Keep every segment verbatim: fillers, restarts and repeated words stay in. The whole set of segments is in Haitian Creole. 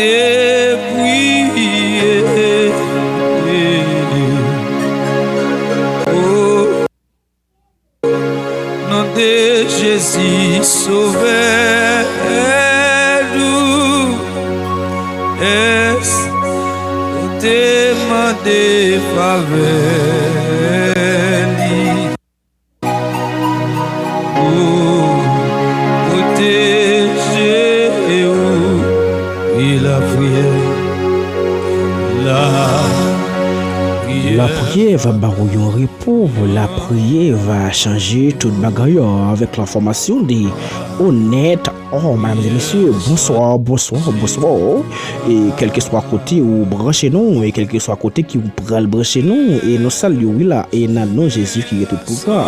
E priye. O non de Jezi Sovè nou, èske w te mande favè li? Ou pwoteje ou. E lapriyè, lapriyè. Lapriyè va ba ou yon repo. Lapriyè va chanje tout bagay. Avèk la fòmasyon de Onèt. Oh, madam e mesye, bonswa, bonswa, bonswa. E kèlkeswa kote ou branche nou, e kèlkeswa kote ki ou pral branche nou, e nou salye w wi la, e nan non Jezi ki gen tout pouvwa.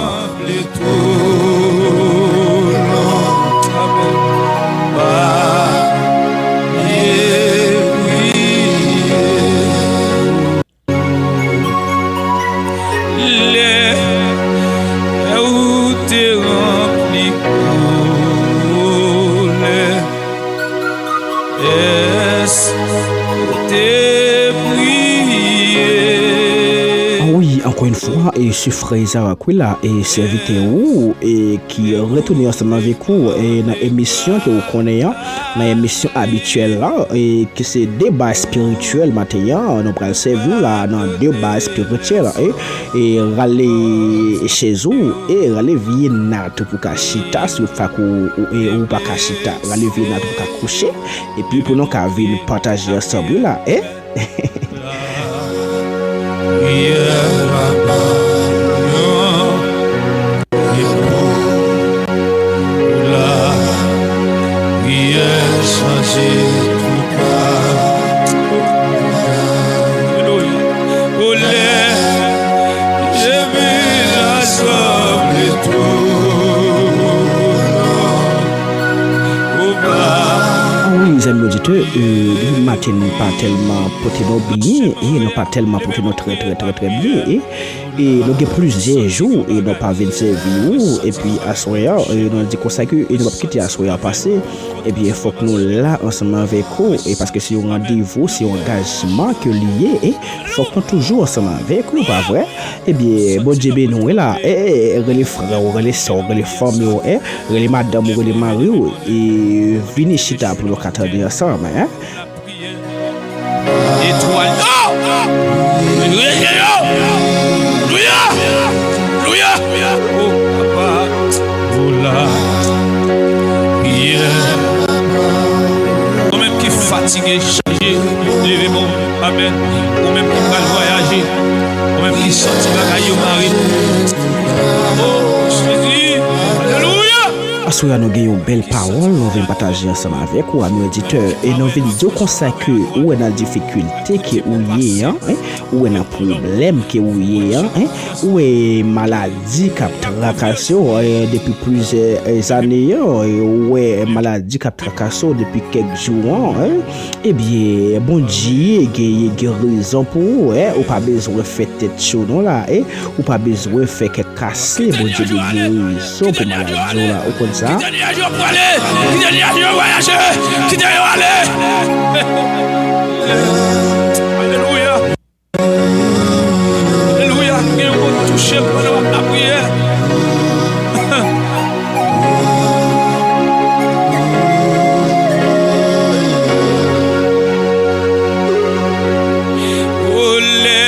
Lè ou te ranpli koulè, èske ou te priye? Wi, ankò yon fwa, e se frè Izarak wi la, e sèvitè ou, e ki retounen ansanm avèk ou, e nan emisyon ke ou konnen an, nan emisyon abityèl la, e ki se deba espirityèl maten an, nou pral sèvi w la nan deba espirityèl, e, e rale chèz ou, e rale vye nat ou pou ka chita, si ou pa ka, ou, e ou pa ka chita, rale vye nat ou pou ka kouche, epi pou nou ka vin pataje ansanm wi la, e. Priyè pa pa yon repo pou lapriyè chanje tou ka. Alelouya. O lè je vin rasanble tou non. O pa. Ah wi, zanmi oditè, e, depi maten nou pa tèlman pote nou byen, e nou pa tèlman pote nou trè, trè, trè, trè byen, e, e nou gen plizyè jou, e nou pa vin sèvi ou, epi aswè a, e nou di konsa ke, e nou p ap kite aswè a pase, ebyen, fòk nou la ansanm avèk ou, e paske se yon randevou, se yon angajman ke li ye, e fòk nou toujou ansanm avèk ou, pa vre? Ebyen, Bondye beni w, wi la, e, e, e, rele frè w, rele sè w, rele fanmi w, e, rele madanm ou, rele mari w, e vini chita pou nou ka tande ansanm, en. Etwal yo! Rete yo! Louya! Louya! O papa, o la, priyè. Ou menm ki fatige, chaje, leve men w. Amèn. Ou menm ki pral vwayaje, ou menm ki santi bagay yo mare. O Jezi! Alelouya! Aswè a nou gen yon bèl pawòl nou vin pataje ansanm avèk ou, ami oditè, e nou vin di w konsa ke ou wè nan difikilte ke ou ye an, en, ou wè nan pwoblèm ke ou ye an, en, ou wè maladi k ap trakase w, e, depi plizyè, e, zane an, e, ou wè maladi k ap trakase w depi kèk jou an, en, ebyen, Bondye genyen gerezon pou ou, en, ou pa bezwen fè tèt cho non la, e, ou pa bezwen fè kèk kase, Bondye gen gerezon pou maladi w la, ou konn sa? Kite nyaj yo prale, kite nyaj yo vwayaje, kite yo ale. Alelouya. Alelouya. Gen yon moun touche pandan w ap lapriyè. O lè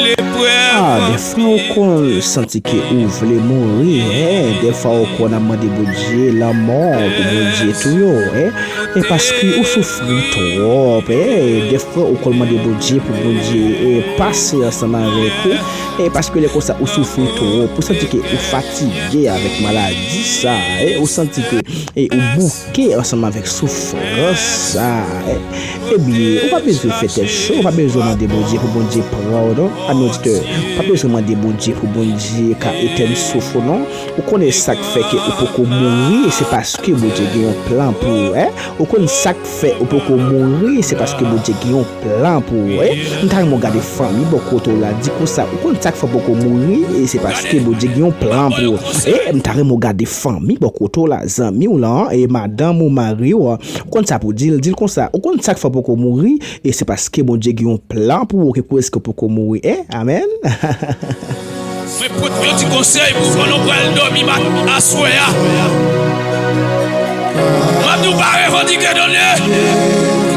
leprèv. Ah, dèfwa ou konn santi ke ou vle mouri, en, dèfwa ou konn ap mande Bondye lanmò pou Bondye touye w, en, e paske ou soufri twòp, en, dèfwa ou konn mande Bondye pou Bondye, e, pase ansanm avèk ou, e paske lè konsa ou soufri twòp, ou santi ke ou fatige avèk maladi sa, e ou santi ke, e ou bouke ansanm avèk soufrans sa, e, ebyen, ou pa bezwen fè tèt cho, ou pa bezwen mande Bondye pou Bondye pran w non, ami oditè, ou pa bezwen mande Bondye Pou Bondye ka etèn souf ou non. Ou konnen sa k fè ke ou poko mouri, se paske Bondye gen yon plan pou ou, en? Ou konn sa k fè ou poko mouri, se paske Bondye gen yon plan pou ou, en? M ta renmen w gade fanmi bò kote w la, di konsa, ou konn sa k fè w poko mouri, e se paske Bondye gen yon plan pou ou. E m ta renmen w gade fanmi bò kote w la, zanmi w lan, e madanm ou, mari w, ou konn sa pou w di l, di l konsa, ou konn sa k fè w poko mouri, e se paske Bondye gen yon plan pou ou, ke pou èske w poko mouri, en? Amèn. Mwen pot yo ti konsèy pou konnen w pral dòmi mat-, aswè a. M ap di w pa revandike done.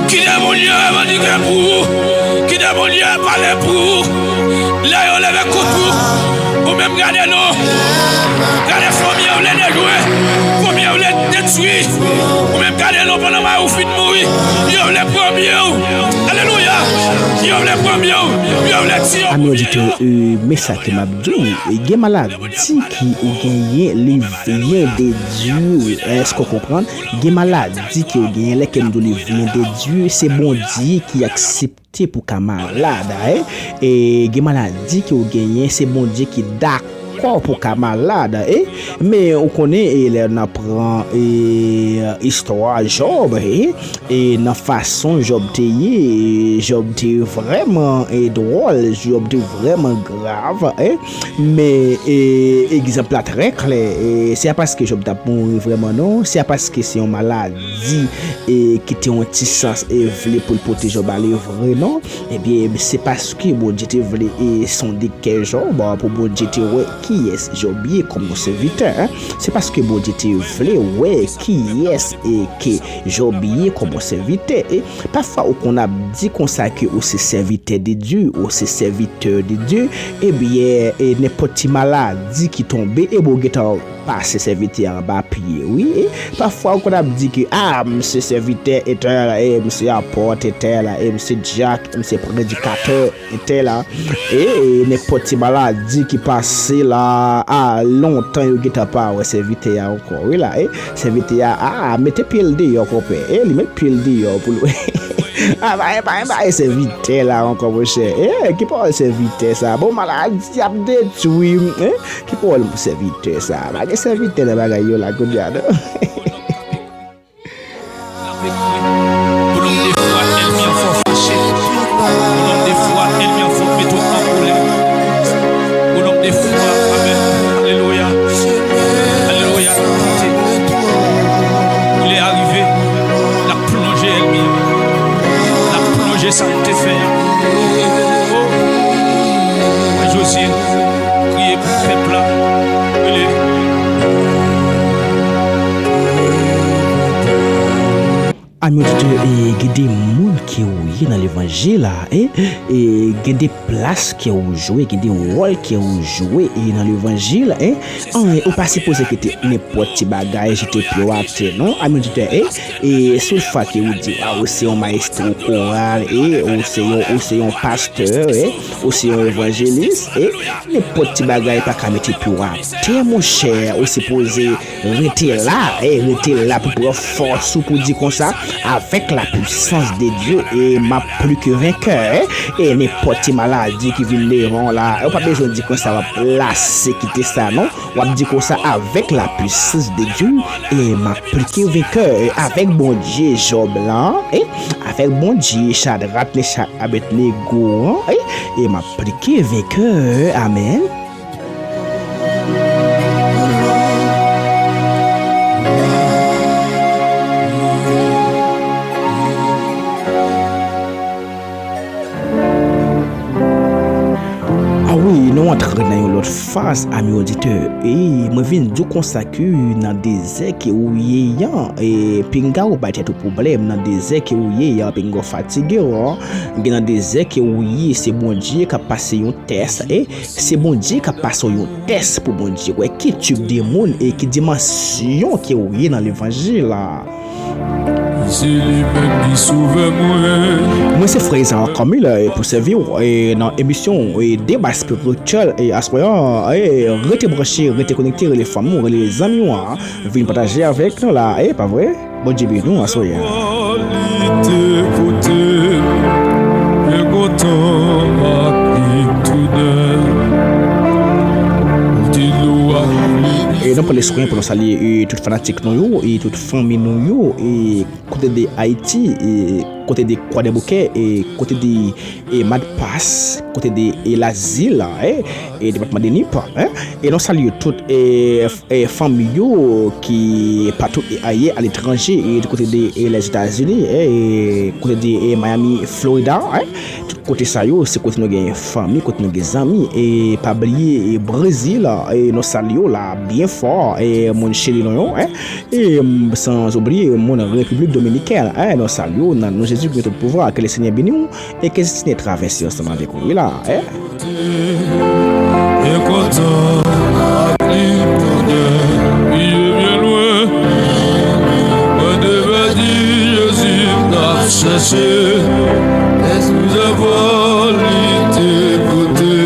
Kite moun yo revandike pou ou. Kite moun yo pale pou ou. Lè yo leve kont ou, ou menm gade non. Gade fanmi an w vle dejwe. Fanmi an w vle detwi. Ou menm gade non pandan mari w fin mouri. Yo vle premye w. Alelouya. Yo vle premye w. Yo vle tiye w. Ami oditè, e, men sa ke m ap di w, e, gen maladi ki ou genyen, li vyen de Dye. Èske w konprann? Gen maladi ke ou genyen, lè ke m di w li vyen de Dye, se Bondye ki aksepte pou ka malad, e, e gen maladi ke ou genyen, se Bondye ki dakò pou ka malad, e, men ou konnen, e, lè n ap pran, e, istwa Jòb, e, e nan fason Jòb te ye, e, Jòb te vrèman, e, dwòl, Jòb te vrèman grav, e, men, e, egzanp la trè klè, e, se pa paske Jòb t ap mouri vrèman non, se pa paske se yon maladi, e, ki te yon ti sans, e, vle pou l pote Jòb ale vre non, ebyen, se paske Bondye te vle, e, sonde kè Jòb, pou Bondye te wè kiyès Jòb ye kòm yon sèvitè, en. Se paske Bondye te vle wè kiyès e ke Jòb ye kòm yon sèvitè. E pafwa ou konn ap di konsa ke ou se sèvitè de Dye, ou se sèvitè de Dye, ebyen, e nenpòt ti maladi ki tonbe, ebyen ou gentan pase sèvitè a anba pye, wi. E pafwa ou konn ap di ke, a, m se sèvitè entèl, e m se apot entèl, e m se dyak, e m se predikatè entèl la. E, e nenpòt ti maladi ki pase la, a, lontan yo gentan pa wè sèvitè a ankò, wi la, e, sèvitè a, a, mete pye l deyò, konpè, e, li met pye l deyò pou l, a, pa, pa, pa, e, sèvitè la ankò, monchè, e, ki pawòl sèvitè sa, bon, maladi ap detwi, e, ki pawòl sèvitè sa, pa gen sèvitè nan bagay yo la, kounye a, non. L ap ekri. O nonm de fwa ènmi an fè w fache. O nonm de fwa ènmi an fè w mete w an kolè. O nonm de fwa, amèn. Alelouya. Alelouya. L ap monte. Lè a rive. L ap plonje ènmi an. L ap plonje sa l te fè a. O. Mwen Jozye. Priye pou pèp la. Rele. Ami oditè, e, gen de moun ke ou ye nan levanjil la, e, e, gen de plas ke ou jwe, gen de wòl ke ou jwe, e, nan levanjil, e, an, ou pa sipoze kite nenpòt ti bagay jete pye w atè, non, ami oditè, e, e, si yon fwa ke ou di, a, ou se yon mayestwo koral, e, ou se yon, ou se yon pastè, e, ou se yon evanjelis, e, nenpòt ti bagay pa ka mete pye w atè, monchè, ou sipoze rete la, e rete la pou pran fòs ou pou di konsa, avec la puissance de Dieu, e m ap plis ke venkè, e nenpòt ti maladi ki vin devan w la, ou pa bezwen di konsa w ap lase kite sa non, w ap di konsa, avec la puissance de Dieu, e m ap plis ke venkè, e avèk Bondye Jòb lan, e avèk Bondye Chadrak, Mechak, Abèdnego an, e, e m ap plis ke venkè, amèn. A wi, nou antre nan yon lòt faz, ami oditè. E mwen vin di w konsa ke nan dezè ke ou ye an, e pinga ou bay tèt ou pwoblèm, nan dezè ke ou ye an, pinga w fatige w, gen nan dezè ke ou ye, se Bondye k ap pase yon tès, e se Bondye k ap pase w yon tès pou Bondye wè ki tip de moun e ki dimansyon ke ou ye nan levanjil la. Se li menm ki sove mwen. Mwen se frè Isaac Camille, e pou sèvi w, e nan emisyon, e deba espirityèl, e aswè an, e rete branche, rete konekte, rele fanmi w, rele zanmi w, vin pataje avèk nou la, e pa vre? Bondye beni w aswè an. Li te pote m byen kontan ak li tounèf. Pran le swen pou nou salye e, tout fanatik nou yo e tout fanmi nou yo e kote de Ayiti e kote de Kwadèboukè e kote de e, Mad Pas, kote de e, Lazil e, e depatman de Nip. E, e nou salye tout e, f- e fanmi yo ki patou e ayè aletranje e du kote de e, Lèzetazini e, e kote de e, Miami, Florida. E, tout kote sa yo, se kote nou gen fanmi, kote nou gen zanmi. E pa bliye e Brezil, e nou salye w la byen fò, e moun chili nou yo, en. E m, sans oubliye moun Repiblik Dominikèn, en, nou salye w nan non Jezi ki gen tout pouvwa. Ke le Senyè beni w e ke le Senyè travèse ansanm avèk ou, wi la, en. Byen kontan ak li pou dèyè, rive byen lwen. Mwen te pèdi, Jezi m t ap chèche. Plizyè fwa li te pote.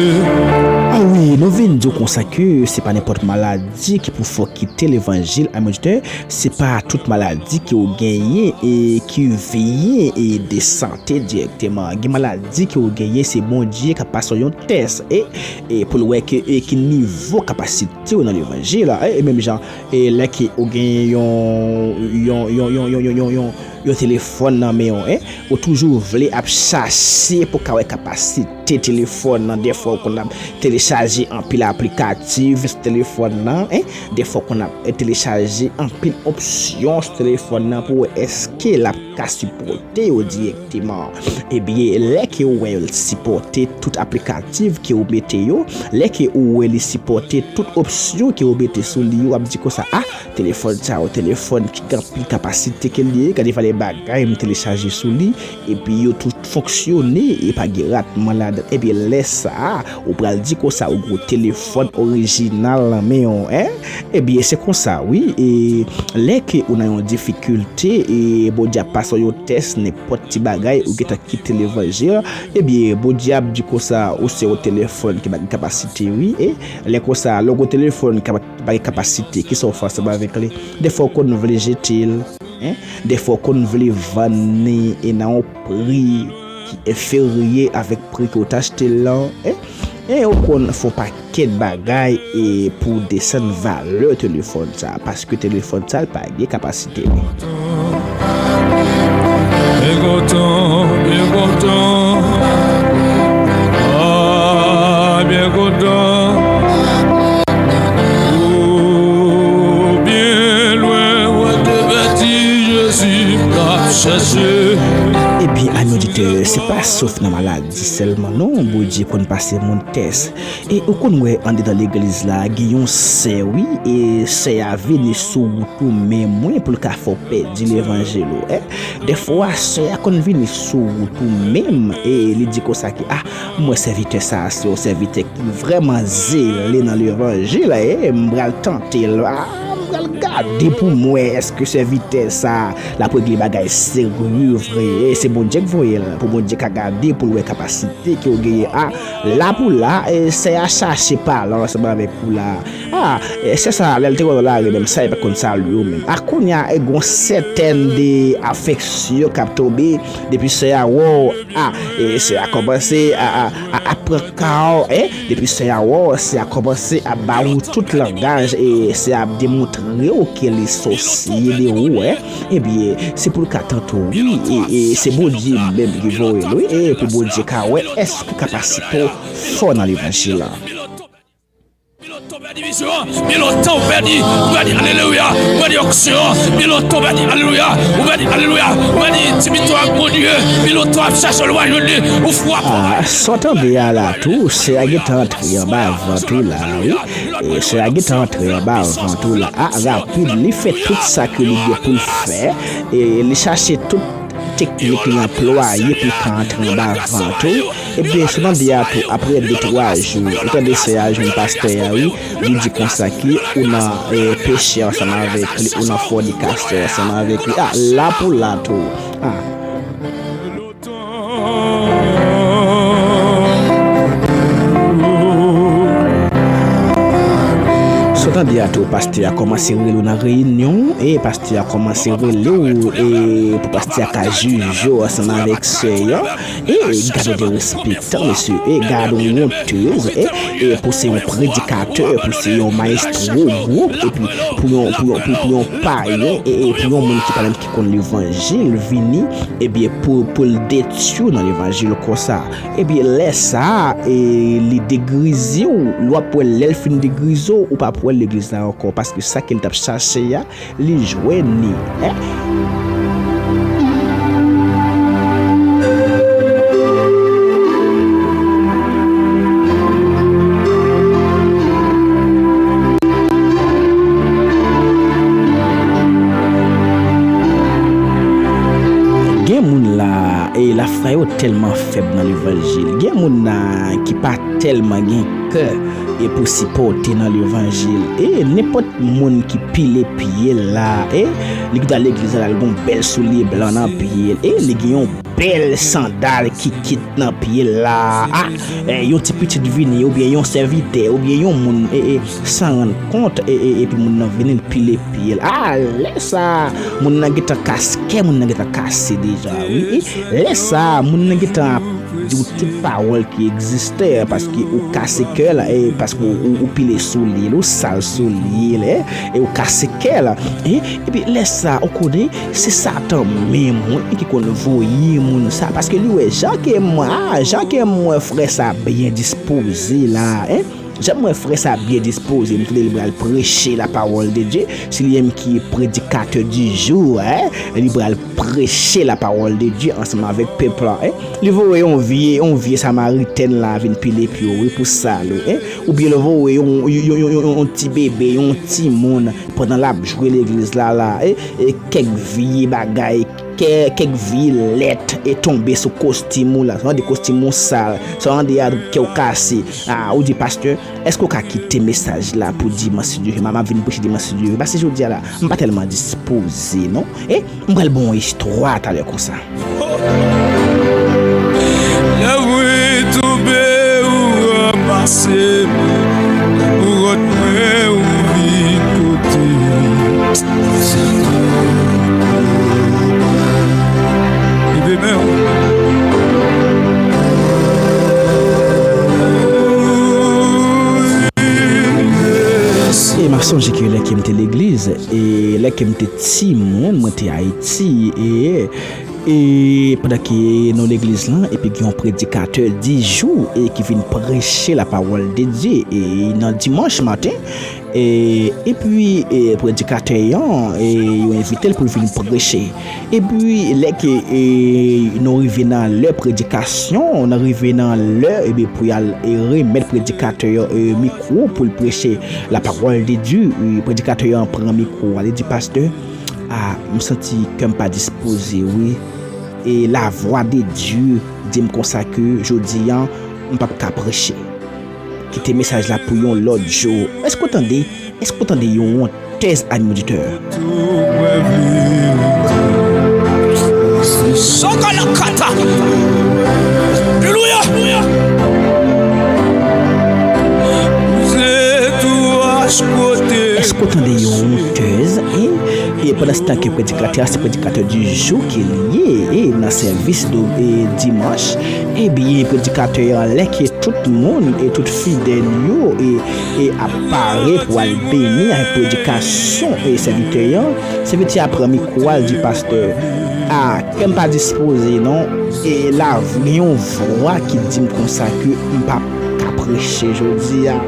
A wi, nou vin di w konsa ke se pa nenpòt maladi ki pou fè w kite levanjil, ami oditè. Se pa tout maladi ke w genyen e ki vini e de sante dirèkteman. Gen maladi ke w genyen, se Bondye k ap pase w yon tès e, e pou l wè ke e ki nivo kapasite w nan levanjil la. E, e menm jan e lè ke ou gen yon yon yon yon yon yon yon yon yon telefòn nan men w, en, ou toujou vle ap chache pou ka wè kapasite telefòn nan. Dèfwa ou konn ap telechaje anpil aplikatif sou telefòn nan, en. Dèfwa ou konn ap telechaje anpil opsyon sou telefòn nan pou wè èske l ap ka sipòte yo dirèkteman. Ebyen, lè ke ou wè l sipòte tout aplikatif ke ou mete yo, lè ke ou wè li sipòte tout opsyon ke ou mete sou li yo, w ap di konsa, a, telefòn sa, yon telefòn ki gen anpil kapasite ke l ye, gade valè bagay m telechaje sou li, epi yo tout fonksyone, e pa gen ratman ladan. Ebyen, lè sa a, ou pral di konsa, ou gen yon telefòn orijinal nan men w, en? Ebyen, se konsa, wi. E lè ke ou nan yon difikilte, e Bondye ap pase w yon tès, nenpòt ti bagay, ou gentan kite levanjil, ebyen, Bondye ap di konsa, ou se yon telefòn ki pa gen kapasite, wi. E lè konsa, lè w gen yon telefòn ki pa gen kapasite, kisa w fè ansanm avèk li? Dèfwa, w konn vle jete l, en? Dèfwa, w konn vle vann li e nan yon pri ki enferye avèk pri ke w t achte l lan, en? E w konn fè yon pakèt bagay e pou w desann valè telefòn sa a, paske telefòn sa a, l pa gen kapasite li. Byen kontan, byen kontan, a, byen kontan. Ou byen lwen, mwen te pèdi, Jezi m t ap chèche. Ebyen, ami oditè, se pa sof nan maladi sèlman, non, Bondye konn pase moun tès. E ou konn wè andedan legliz la, gen yon sè, wi, e sè a vini sou wout ou menm, wi, pou l ka fè w pèdi levanjil ou, en. Dèfwa, sè a konn vini sou wout ou menm, e li di konsa ke, a, m wè sèvitè sa a se yon sèvitè ki vrèman zele nan levanjil, e m pral tante l, a, m pral gade pou m wè èske sèvitè sa a l ap regle bagay serye vre, e se Bondye k voye l, pou Bondye ka gade pou l wè kapasite ke w genyen a, la pou la, e sè a chache pale ansanm avèk ou la. A, e sè sa a, lè l te wè w nan lari menm, sa e pa konn salye w menm. A, kounye a, e gon sètèn de afeksyon k ap tonbe depi sè a wè w. A, e sè a kòmanse a, a, a, a pran ka w, e depi sè a wè w, sè a kòmanse ap ba ou tout langaj, e sè a ap demontre w ke li sosye de ou, e. Ebyen, se pou l ka tante w, wi, e, e se Bondye menm ki voye l, wi, e pou Bondye ka wè èske kapasite w fò nan levanjil la. Pi lontan w pèdi vizyon an, pi lontan w pèdi, ou pèdi alelouya, ou pèdi onksyon an, pi lontan w pèdi alelouya, ou pèdi alelouya, ou pèdi entimite w ak Bondye, pi lontan w ap chache l, ou pa jwenn li, ou frape. A, sa w tande a la tou, sè a gentan antre anba vant ou la, wi. E sè a gentan antre anba vant ou la. A, rapid, li fè tout sa ke li gen pou l fè. E li chache tout teknik li anplwaye pou l ka antre anba vant ou. Ebyen, sou mande a tou, apre de twa jou, ou tande sè a jwenn pastè a, wi, li di konsa ke ou nan, e, peche ansanm avèk li, ou nan fònikasyon ansanm avèk li. A, la pou la tou. A. Sa w Jodi a tou, pastè a kòmanse rele w nan reyinyon, e pastè a kòmanse rele w, e pou pastè a ka jije w ansanm avèk sè a. E gade de respektan, mesye, e gade yon wontez, e, e pou se yon predikatè, pou se yon mayestwo gwoup, epi pou yon, pou yon, pou, pou yon payen, e, e pou yon moun ki pa menm ki konn levanjil vini, ebyen, pou, pou l detwi w nan levanjil konsa. Ebyen, lè sa a, e, li degrize w, l w ap wè lè l fin degrize w, ou p ap wè l legliz la ankò, paske sa ke l t ap chache a, li jwenn li. Hein? Gen moun la, e lafwa yo tèlman fèb nan levanjil. Gen moun la ki pa tèlman gen kè e pou sipòte nan levanjil. E nenpòt moun ki pile pye l la, e li ki ta legliz la, l gon bèl soulye blan nan pye l, e li gen yon bèl sandal ki kit nan pye l la. A, e, yon ti pitit vini, oubyen yon sèvitè, oubyen yon moun, e, e, san rann kont, e, e, epi moun nan vini, l pile pye l. A, lè sa a, moun nan gentan kase, kè moun nan gentan kase deja, wi. E, lè sa a, moun nan gentan ap di w tout pawòl ki egziste, paske ou kase kè l, e paske ou, ou, ou pile soulye l, ou sal soulye l, e, e ou kase kè l. E, epi lè sa a, ou konnen, se Satan menm, wi, ki konn voye moun sa, paske li wè jan ke m, a, jan ke m wè frè sa byen dispoze la, en. Jan m wè frè sa byen dispoze, m tande li pral preche la parole de Dieu. Se li menm ki predikatè di jou, en. Li pral preche la parole de Dieu ansanm avèk pèp la, en. Li voye yon vye, yon vye Samaritèn la vin pile pye w, wi, pou sal ou, en. Oubyen li voye yon, yon, yon, yon, yon, yon ti bebe, yon timoun, pandan l ap jwe legliz la, la, e, e kèk vye bagay, kè, kèk vye lèt, e tonbe sou kostim ou la. Sa vle di kostim ou sal. Sa vle di a, kè w kase. A, ou di, pastè, èske w ka kite mesaj la pou dimanch, si Dye vle? M ap vin preche dimanch, si Dye vle. Paske jodi a la, m pa tèlman dispoze, non. E, m pral ba w yon istwa talè konsa. Lè w tonbe, ou ranmase m, ou wòt mwen, ou vin pote m. Leve men w. E m ap sonje ke lè ke m te legliz, e lè ke m te timoun, mwen te Ayiti, e, e pandan ke nou legliz lan, epi gen yon predikatè di jou, e ki vin preche la parole de Dieu, e nan dimanch maten, e, epi, e, predikatè an, e, yo envite l pou l vin preche. Epi, lè ke, e, nou rive nan lè predikasyon, nou rive nan lè, epi pou y al, e, remèt predikatè an, e, mikwo pou l preche la parole de Dieu, e, predikatè an pran mikwo a, li di, pastè, a, m santi kè m pa dispoze, wi. E lavwa de Dye di m konsa ke jodi a, m p ap ka preche. Kite mesaj la pou yon lòt jou. Èske w tande? Èske w tande yon wontèz, ami oditè? Sokalakata. Alelouya. Èske w tande yon wontèz, en? E pandan se tan ke predikatè a, se predikatè di jou ke li ye, e nan sèvis de, e dimanch, ebyen, predikatè an, lè ke tout moun e tout fidèl yo, e, e ap pare pou al beni ak predikasyon, e sèvitè an, sèvitè a pran mikwo a, l di, pastè, a, kè m pa dispoze, non, e la, gen yon vwa ki di m konsa ke m p ap ka preche jodi a.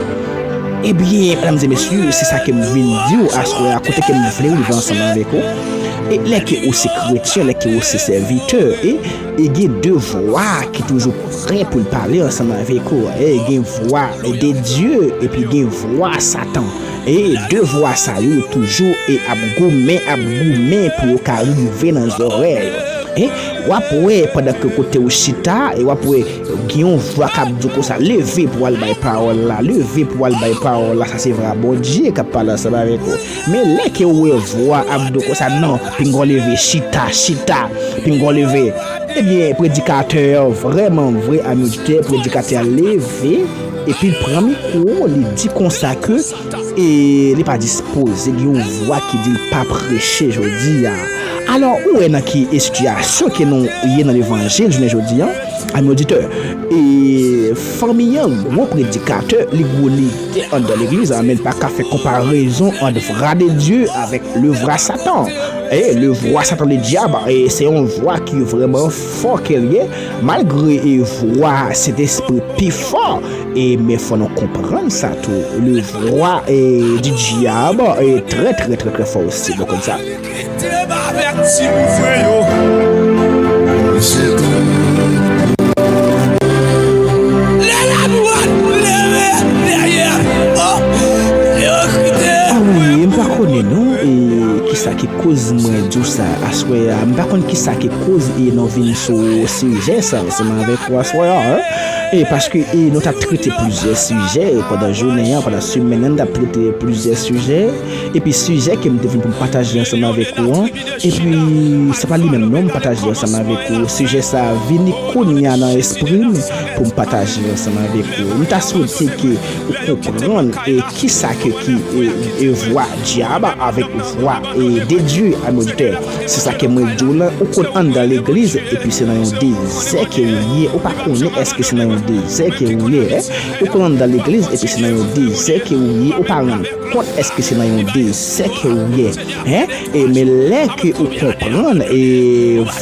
Ebyen, medam e mesye, se sa ke m vin di w aswè a, kote ke m vle rive ansanm avèk ou. E lè ke ou se kretyen, lè ke ou se sèvitè, e, e gen de vwa ki toujou prè pou l pale ansanm avèk ou. E gen vwa de Dye, epi gen vwa Satan. E de vwa sa yo toujou e ap goumen, ap goumen pou yo ka rive nan zòrèy ou. E w ap wè pandan ke kote ou chita, e w ap wè gen yon vwa k ap di w konsa, leve pou w al bay pawòl la, leve pou w al bay pawòl la, sa se vwa Bondye k ap pale ansanm avèk ou. Men lè ke w wè vwa ap di w konsa, non, pinga w leve, chita, chita, pinga w leve. Ebyen, predikatè an, vrèman vre, ami oditè, predikatè a leve, epi l pran mikwo, li di konsa ke, e, li pa dispoze, gen yon vwa ki di l pa preche jodi a. Alò, ou wè nan ki sitiyasyon ke nou ye nan levanjil jounen jodi a, ami oditè, e, fanmi an, gwo predikatè, li gwo lidè anndan legliz, men l pa ka fè konparezon ant vwa de Dye avèk le vwa Satan. E le vwa Satan, le dyab, e se yon vwa ki vrèman fò ke l ye, malgre e vwa Sentespri pi fò, e men fò nou konprann sa tou. Le vwa e di dyab e trè, trè, trè, trè fò osi, nou konn sa. Kite m avèti pou frè yo. Lè la dwat leve dèyè, oh, yo kite. Ah wi, m pa konnen non, e kisa ki koz mwen di w sa aswè a. M pa konn kisa ki koz e nou vin sou sijè sa ansanm avèk ou aswè a, hein? E paske e nou t ap trete plizyè sijè pandan jounen an, pandan semèn nan, nou t ap trete plizyè sijè. Epi sijè ke m te vin pou m pataje ansanm avèk ou an, epi se pa li menm non m pataje ansanm avèk ou. Sijè sa a vini kounye a nan espri m pou m pataje ansanm avèk ou. M ta swete ke ou konprann e kisa ke ki e, e vwa dyab avèk vwa e de Dye, ami oditè. Se sa ke mwen di w lan, ou konn anndan legliz, epi se nan yon dezè ke ou ye, ou pa konnen èske se nan yon dezè ke ou ye, eh? Ou konn anndan legliz, epi se nan yon dezè ke ou ye, ou pa rann kont èske se nan yon dezè ke ou ye, eh? E men lè ke ou konprann e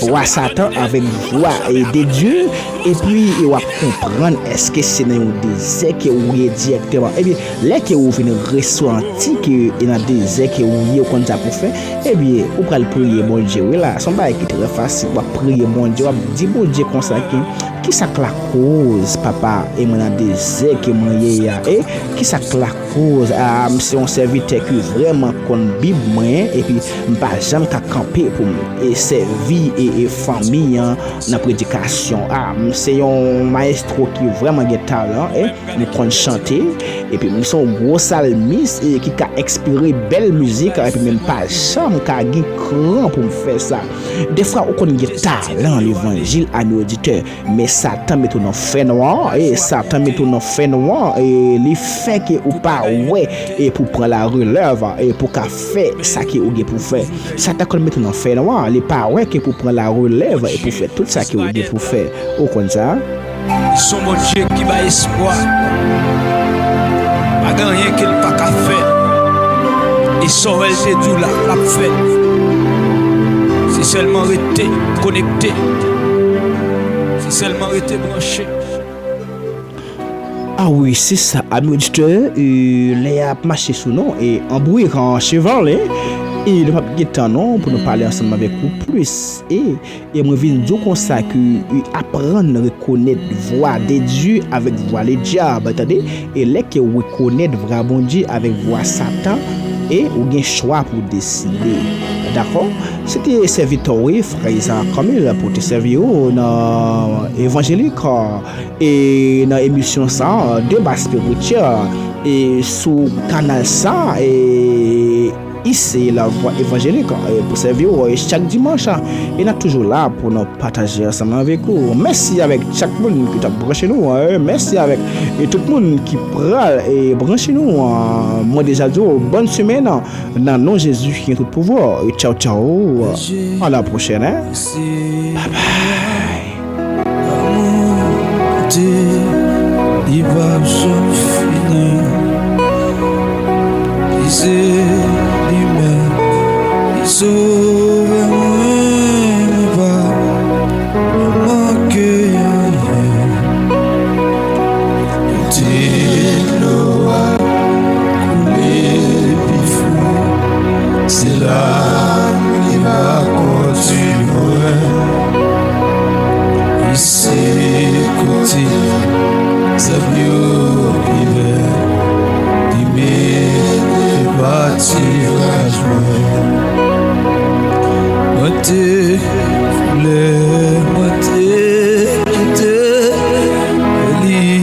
vwa Satan avèk vwa e de Dye, epi e w ap konprann èske se nan yon dezè ke ou ye dirèkteman. Ebyen, lè ke ou vin resanti ke e nan dezè ke ou ye, ou konn sa pou fè, ebyen, ou pral priye Bondye, wi la. Se yon bagay ki trè fasil. W ap priye Bondye, w ap di Bondye konsa ke, kisa k lakoz, papa, e mwen nan dezè ke mwen ye a? E kisa k lakoz? A, m se yon sèvitè ki vrèman konn Bib mwen, epi m pa janm ka kanpe pou m e sèvi e, e fanmi an nan predikasyon. A, m se yon mayestwo ki vrèman gen talan, e m konn chante, epi m se yon gwo salmis, e ki ka enspire bèl mizik, epi men m pa janm ka gen kran pou m fè sa. Defwa, ou konn gen talan levanjil, ami oditè, men Satan mete w nan fènwa, e Satan mete w nan fènwa, e li fè ke ou pa wè, e pou pran la relèv, e pou ka fè sa ke ou gen pou fè. Satan konn mete w nan fènwa, li pa wè ke pou pran la relèv, e pou fè tout sa ke ou gen pou fè. Ou konn sa? Li se yon Bondye ki bay espwa. Pa gen anyen ke l pa ka fè. E sa w wè l te di w la, l ap fè. Se sèlman rete konekte. Se sèlman rete branche. Ah wi, se sa, ami oditè, e, lè y ap mache sou nou, e, anbouye kan cheval, e, e nou p ap gen tan non pou nou pale ansanm avèk ou plis. E, e mwen vin di w konsa ke, e, aprann rekonèt vwa de Dye avèk vwa le dyab, tande? E lè ke w rekonèt vwa Bondye avèk vwa Satan, e ou gen chwa pou w deside. Dakò? Se te sèvitè w, wi, frè Isaac Camille, pou te sèvi w nan Evanjelik, e nan emisyon sa, Deba Espirityèl, e sou kanal sa, e isi La Voix Évangélique, e pou sèvi w, e chak dimanch, e n ap toujou la pou nou pataje ansanm avèk ou. Mèsi avèk chak moun ki t ap branche nou, e mèsi avèk, e tout moun ki pral, e branche nou, mwen deja di w, bòn semèn, nan non Jezi ki gen tout pouvwa. E tchaw, tchaw. À la prochaine, hein? Bye bye. Lanmou Bondye, li pa janm fini. Li se li menm ki sove mwen, mwen pa manke anyen. Yo di dlo a koule pi fon, se la li va kondui mwen. Li se kote zèb yo pi vè, li mete patiraj mwen. Mwen te Lè mwen te kite li,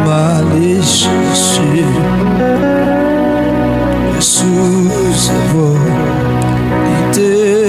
m ale chèche sou zèv li te